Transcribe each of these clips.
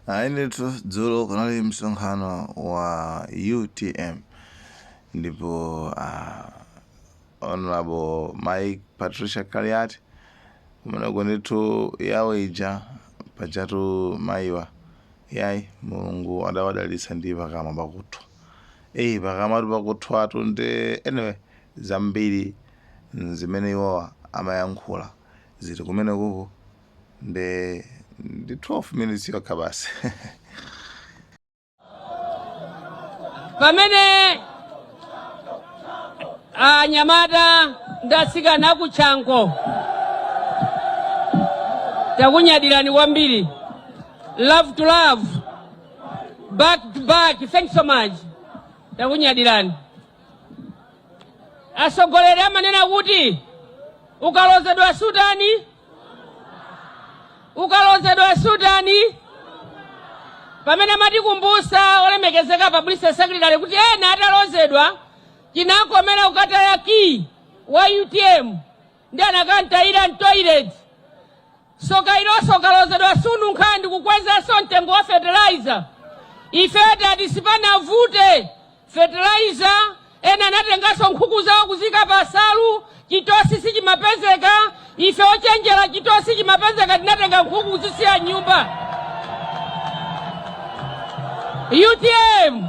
Ayi ndithu, dzulo kunali msonkhano wa UTM ndipo Honorable Mike Patricia Kaliati kumeneko ndithu yawo ija pajatu mayiwa yayi Mulungu adawadalitsa ndi pakamwa pakuthwa. Eyi, pakamwatu pakuthwatu ndi anyway, zambiri zimene iwowa amayankhula zili kumenekoko ndi 12 minutes yokha basi. Pamene anyamata ndi atsikana aku Chanco, takunyadirani kwambiri. Love to love, back to back, thanks so much, takunyadirani. Atsogoleri amanena kuti ukalozedwa sutani, ukalozedwa sutani. Pamene amatikumbusa olemekezeka publicity secretary kuti ena atalozedwa chinakomera kukataya key wa UTM ndi anakantayira mtoilet. Soka ilonso ukalozedwa sununkha ndi kukwezanso mtengo wa fertilizer. Ife tati sipanavute fertilizer, ena anatenganso nkhuku zawo kuzika pa salu, chitosi sichimapezeka. Ife ochenjera, chitosi chimapezeka, tinatenga nkhuku kuzisiya nyumba. UTM,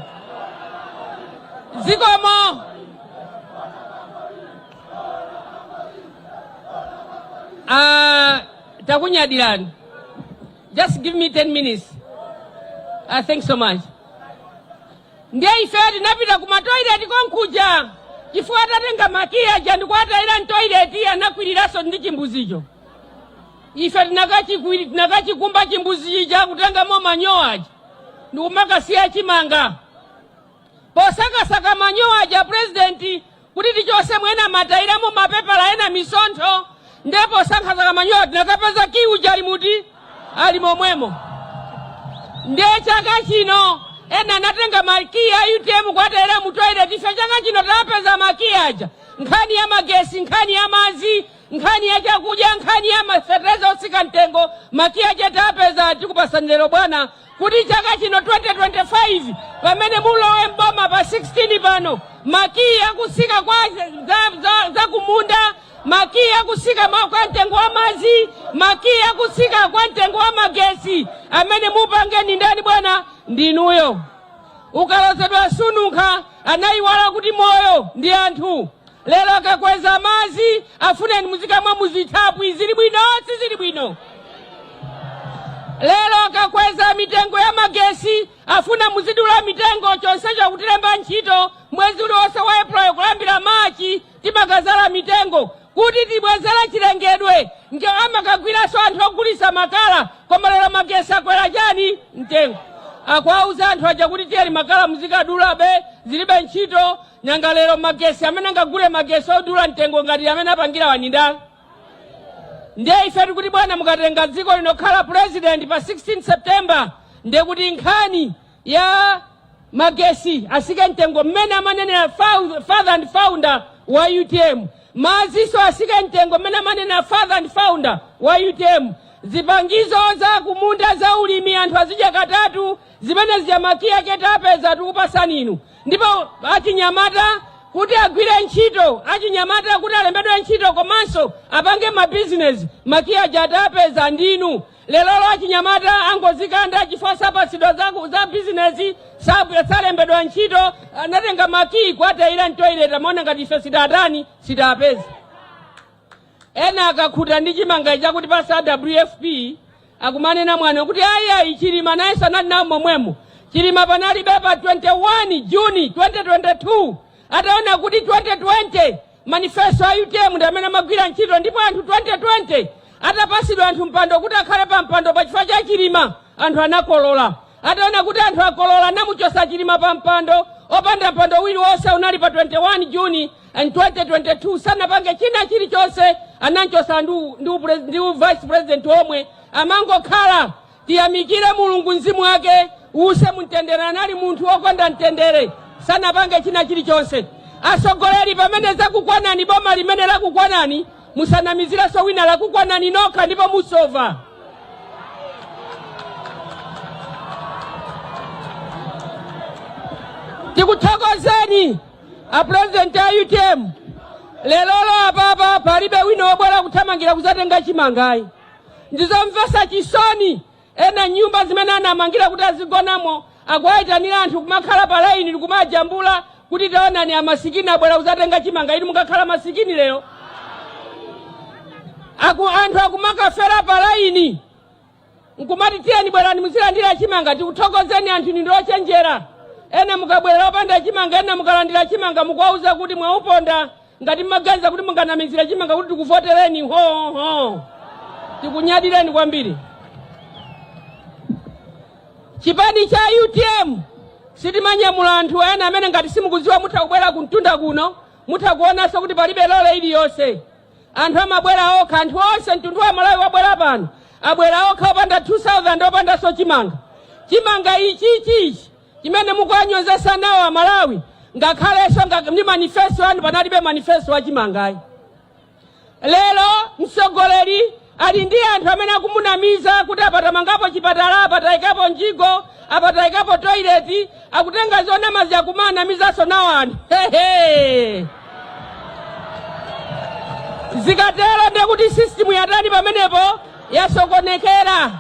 zikomo. Takunyadirani. Just give me 10 minutes. Thanks so much. Ndiye ife tinapita ku matoilet konkuja chifukwa atatenga makiyi aja ndikuatayira mtoilet, anakwiriranso ndi chimbuzicho. Ife tinakachikumba chimbuzi chija, kutengamo manyowa aja ndikumakasiya chimanga. Posakasaka manyowa aja, president, kuti tichose mwena matayiramo mapepala ena misontho, ndiye posakasaka manyowa tinakapeza kiyi uja ali muti, ali momwemo. Ndiye chaka chino ena anatenga makiyi a UTM kuatayira mu toilet, ife chaka chino tapeza makiyi aja. Nkhani ya magesi, nkhani ya madzi, nkhani ya chakudya, nkhani ya mafetereza otsika mtengo, makiyi aja tapeza. Tikupasani lero bwana, kuti chaka chino 2025 pamene mulowe mboma pa 16 pano, makiyi akusika kwa za kumunda, makiyi akusika kwa mtengo wa madzi, makiyi akusika kwa mtengo wa magesi, amene mupange ni ndani bwana? Ndinuyo. Ukalozedwa sununkha, anayiwala kuti moyo ndi anthu. Lero akakweza madzi, afuneni muzikamwa muzithaphwi. Zili bwino? Sizili bwino. Lero akakweza mitengo ya magesi, afuna muzidula mitengo. Chonsecho kutilemba ntchito mwezi uliwonse wa April kulambira Machi timakazala mitengo kuti tibwezere chilengedwe, njo amakagwiranso anthu ogulisa makala. Koma lero magesi akwera chani mtengo, akuauza anthu aja kuti tiyeni makala muzikadulabe, zilibe ntchito. Nyanga lero magesi, amene angagule magesi odula mtengo ngati amene apangira wanindala? Ndiye ife tikuti bwana, mukatenga dziko lino khala president pa 16 September, ndiye kuti nkhani ya magesi asike mtengo mmene amanenera father and founder wa UTM, madziso asike mtengo mmene amanenera father and founder wa UTM, zipangizo za kumunda za ulimi anthu azidya katatu, zimene zija makiyi ake tapeza, tikupasani inu. Ndipo achinyamata kuti agwire ntchito, achinyamata kuti alembedwe ntchito komanso apange mabizinesi, makiyi aja atapeza ndinu. Lerolo achinyamata angozikanda chifukwa sapatsidwa za bizinesi, salembedwa ntchito. Anatenga makiyi kuatayira mtoilet, amaona ngati ife sitatani, sitapeza. Ena akakhuta ndi chimanga chakuti pasa WFP, akumanena mwano kuti ayi ayi, Chilima nayenso anali nawo momwemo. Chilima panalibe pa 21 Juni 2022, ataona kuti 2020 manifesto a UTM ndi amene amagwira ntchito, ndipo anthu 2020 atapasidwa anthu mpando kuti akhale pa mpando pachifukwa cha Chilima, anthu anakolola. Ataona kuti anthu akolola, anamuchosa Chilima pa mpando opanda mpando uliwonse. Unali pa 21 Juni and 2022, sanapange china chilichonse, ananchosa ndi vice president omwe amangokhala. Tiyamikire Mulungu, mzimu wake uuse mumtendere. Anali munthu wokonda mtendere, sanapange china chilichonse. Atsogoleri, pamene zakukwanani, boma limene lakukwanani, musanamizirenso wina, lakukwanani nokha ndipo musova. Tikuthokozeni a president a UTM. Lelolo apapa palibe wina wobwera kuthamangira kuzatenga chimangayi. Ndizomvetsa chisoni, ena nyumba zimene anamangira kuti azigonamo akuwayitanira anthu kumakhala pa laini ndikumajambula kuti taonani, amasikini abwera kuzatenga chimanga. Inu mukakhala masikini lero, anthu akumakafera pa laini nkumati tiyeni, bwerani muzilandira chimanga. Tikuthokozeni anthu, inu ndi ochenjera. Ena mukabwerera opanda chimanga, ena mukalandira chimanga mukuwauza kuti mwauponda. Ngati mmaganiza kuti munganamizira chimanga kuti tikuvotereni, ho tikunyadireni kwambiri. Chipani cha UTM sitimanyamula anthu ena amene ngati simukudziwa, mutha kubwera kumtunda kuno, mutha kuonanso kuti palibe lole iliyonse. Anthu amabwera okha. Anthu onse mtundu wa Malawi wabwera pano abwera okha, opanda 2000, opandanso chimanga. Chimanga ichichi ichi chimene mukuwanyozesa nawo Amalawi, ngakhalenso ndi manifesto anu panalibe manifesto achimangayi. Lero mtsogoleri ali ndi anthu amene akumunamiza kuti apatamangapo chipatala, apatayikapo njigo, apatayikapo toilet. Akutenga zonamazi akumanamizanso nawo anthu. Hehe, zikatero ndekuti system yatani pamenepo? Yasokonekera.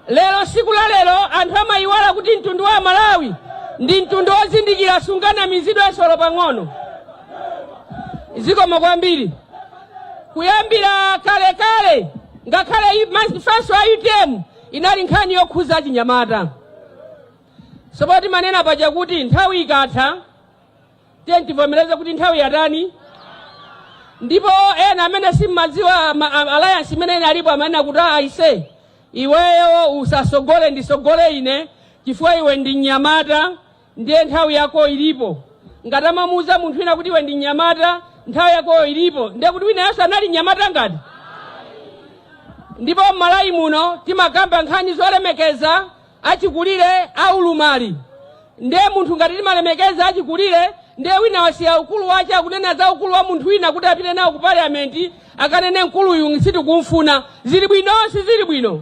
Lero, siku la lero, anthu amayiwala kuti mtundu wa Malawi ndi mtundu wozindikira, sunganamizidwenso olo pang'ono. Zikomo kwambiri. Kuyambira kalekale, ngakhale manifesto a UTM inali nkhani yokhuza chinyamata. Sopoti manena paja kuti nthawi ikatha, tiye tivomereze kuti nthawi yatani. Ndipo ena amene simmadziwa alliance imene inalipo amanena kuti aise, iweyo usasogole, ndisogole ine, chifukwa iwe ndi mnyamata, ndiye nthawi yako ilipo. Ngati amamuuza munthu wina kuti iwe ndi mnyamata, nthawi yakoyo ilipo, ndiye kuti wina yonse anali mnyamata ngati. Ndipo m'Malawi muno timakamba nkhani zolemekeza achikulire, aulumali. Ndiye munthu ngati timalemekeza achikulire, ndiye wina wasiya ukulu wache, akunena za ukulu wa munthu wina kuti apite nawo ku parliament akanene mkuluyu sitikumfuna. Zili bwino? Sizili bwino.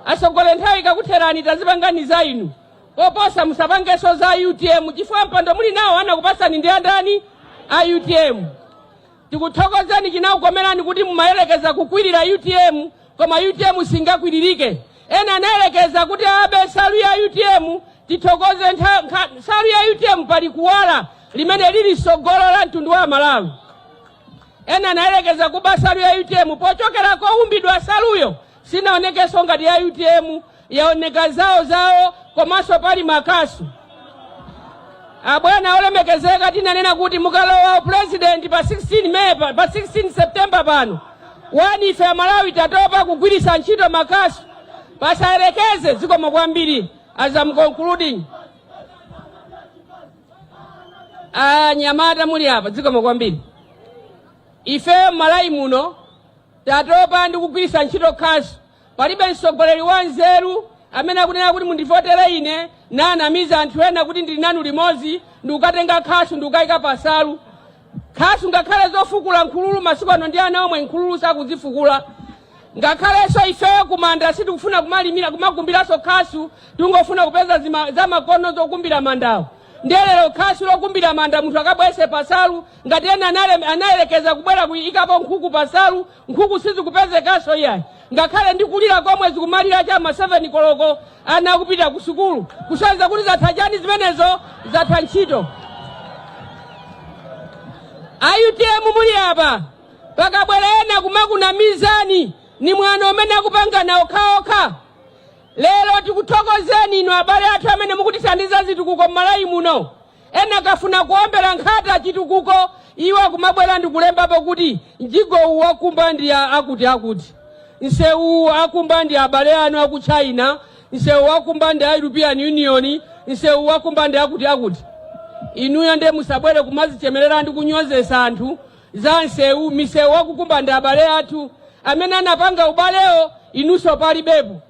Asogole, nthawi ikakutherani, tazipangani za inu koposa musapangenso za UTM, chifukwa mpando muli nawo anakupasani ndi andani? A UTM. Tikuthokozeni, chinakukomerani kuti mumayelekeza kukwirira UTM, koma UTM singakwiririke. Ena anayelekeza kuti abe nsalu ya UTM. Tithokoze, nsalu ya UTM pali kuwala limene lili sogolo la mtundu wa Malawi. Ena anayelekeza kuba nsalu ya UTM, pochokera koumbidwa nsaluyo sinaonekenso ngati ya UTM, yaoneka zawo zawo, komanso pali makasu. Abwana olemekezeka, tinanena kuti mukalowa president pa 16 May, pa 16 September pano, wani ife Amalawi tatopa kugwiritsa ntchito makasu. Pasayerekeze. Zikomo kwambiri. As I'm concluding, anyamata muli apa, zikomo kwambiri. Ife m'Malawi muno tatopa ndi kugwiritsa ntchito khasu. Palibe mtsogoleri wa nzeru amene akunena kuti mundivotere ine, nanamiza anthu ena kuti ndili nanu limodzi, ndikukatenga khasu ndikukayika pasalu. Khasu, ngakhale zofukula nkhululu masiku ano ndi ana omwe nkhululu sakuzifukula. Ngakhalenso ifeyo kumanda sitikufuna kumalimira, kumakumbiranso khasu, tingofuna kupeza zamakono zokumbira mandawo. Ndiye lero khasu lokumbira manda munthu akabwese pasalu. Ngati ena anayelekeza kubwera kuyikapo nkhuku pasalu, nkhuku sizikupezekanso iyayi. Ngakhale ndi kulira komwe zikumalira chama 7 koloko ana akupita ku sukulu, kusonyeza kuti zatha chani zimenezo? Zatha ntchito. A UTM muli apa, pakabwera ena kumakunamizani, ni mwano umene akupangana okhaokha. Lero tikuthokozeni inu abale athu amene mukutithandiza zitukuko m'Malawi muno. Ena akafuna kuombera nkhata chitukuko, iwo akumabwera ndi kulembapo kuti mjigowu wakumba ndi akuti akuti, msewu akumba ndi abale anu aku China, msewu wakumba ndi a European Union, msewu wakumba ndi akuti akuti. Inuyo ndiye musabwere kumazichemerera ndi kunyozesa anthu za msewu. Misewu wakukumba ndi abale athu amene anapanga ubalewo, inunso palibepo.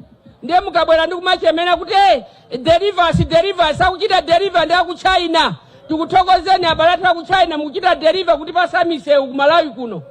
Ndiye mukabwera ndi kumachemera kuti hey, delivers delivers, akuchita deliver ndi aku China. Tikuthokozeni abale athu aku China, mukuchita deliver kuti pasa misewu ku Malawi kuno.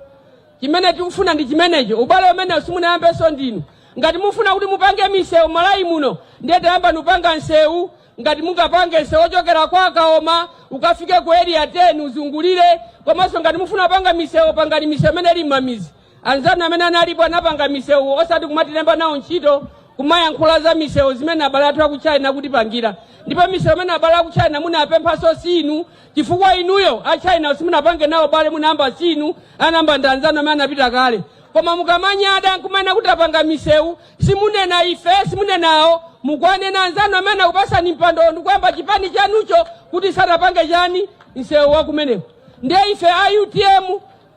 Chimene tikufuna ndi chimenecho. Ubale umene simunayambenso ndinu. Ngati mufuna kuti mupange misewu Malawi muno, ndiye tayamba nupanga nsewu. Ngati mungapange nsewu ochokera kwa Kaoma ukafike ku Area 10, uzungulire. Komanso ngati mufuna panga misewu, pangani misewu imene ili m'mamizi. Anzanu amene analipo anapanga misewu, osati kumatilemba nawo ntchito kumayankhula za misewu zimene abale athu aku China kutipangira. Ndipo misewu imene abale aku China munapemphaso sinu, chifukwa inuyo a China simunapange nawo bale, munayamba sinu, anayamba ndi anzanu amene anapita kale. Koma mukamanyada nkumana kuti apanga misewu, simunena ife, simunenawo, mukwanena anzanu amene akupasani mpando ndikuyamba chipani chanucho kuti sanapange chani msewu wakumeneko. Ndiye ife a UTM,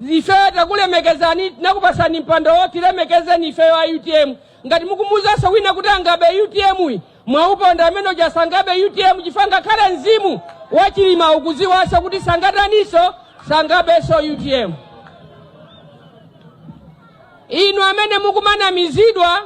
ife takulemekezani, tinakupasani mpandowo, tilemekezeni ifeyo a UTM. Ngati mukumuzanso wina kuti angabe UTM yi, mwauponda amene uja, sangabe UTM, chifukwa ngakhale mzimu wachilima ukuziwanso kuti sangataniso, sangabenso UTM. Inu amene mukumanamizidwa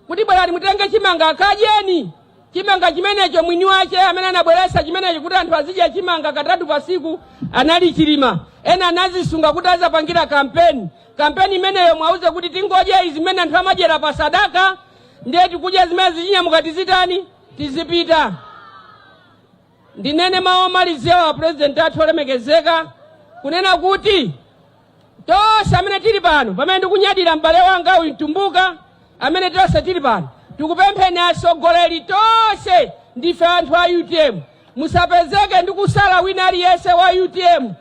kuti bwerani mutenge chimanga, kadyeni chimanga chimenecho. Mwini wache amene anabweretsa chimenecho kuti anthu azidya chimanga katatu pasiku anali Chilima. Ena anazisunga kuti azapangira kampeni. Kampeni imeneyo mwauze kuti tingodya izi zimene anthu amadyera pa sadaka. Ndiye tikudya zimene zichinyamuka, tizitani? Tizipita. Ndinene mawu omalizira wa Purezidenti athu olemekezeka, kunena kuti tonse amene tili pano, pamene ndikunyadira m'bale wanga uyu Mtumbuka, amene tonse tili pano, tikupempheni atsogoleri tonse, ndife anthu a UTM, musapezeke ndi kusala wina aliyense wa UTM,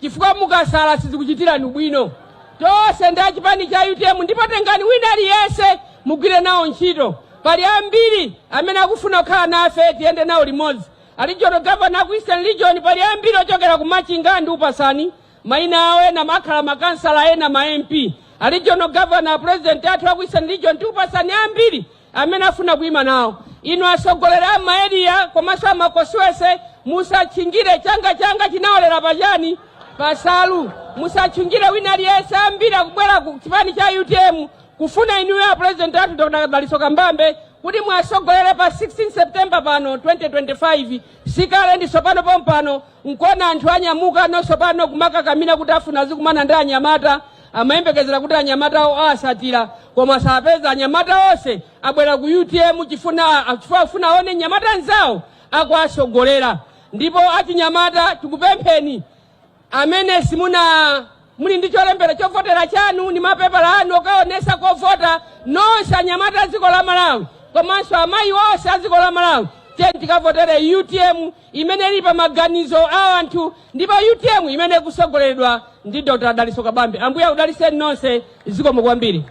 chifukwa mukasala sizikuchitirani bwino. Tonse ndi achipani cha UTM, ndipo tengani wina aliyense mugwire nawo ntchito. Pali ambiri amene akufuna kukhala nafe, tiyende nawo limodzi. A Regional Governor aku Eastern Region, pali ambiri ochokera ku Machinga, ndi upasani mayina awo. Ena makhala makansala, ena ma MP. A Regional Governor, President athu aku Eastern Region, tiupasani ambiri amene afuna kuyima nawo. Inu atsogoleri a ma area komanso amakoswese, musatchingire. Changa changa chinawolera pachani? Pasalu. Musatchingire wina aliyense. Ambiri akubwera ku chipani cha UTM kufuna inuyo a President athu Dr Dalitso Kabambe kuti mwasogolere pa 16 September pano 2025. Sikale, ndi sopano pompano. Nkona anthu anyamuka nonso pano kumakakamira kuti afuna azikumana ndi anyamata. Amayembekezera kuti anyamatawo asatira, koma sapeza. Anyamata onse abwera ku UTM chifuna chifukwa afuna aone nyamata nzawo akuasogolera. Ndipo achinyamata, tikupempheni, amene simuna muli ndi cholembera chovotera chanu ndi mapepala anu okaonesa kovota, nonse anyamata a dziko la Malawi komanso amayi onse a dziko la Malawi, tiye tikavotere UTM imene ili pa maganizo a anthu, ndipo UTM imene ikusogoleredwa ndi Dr Dalitso Kabambe. Ambuye akudalitseni nonse. Zikomo kwambiri.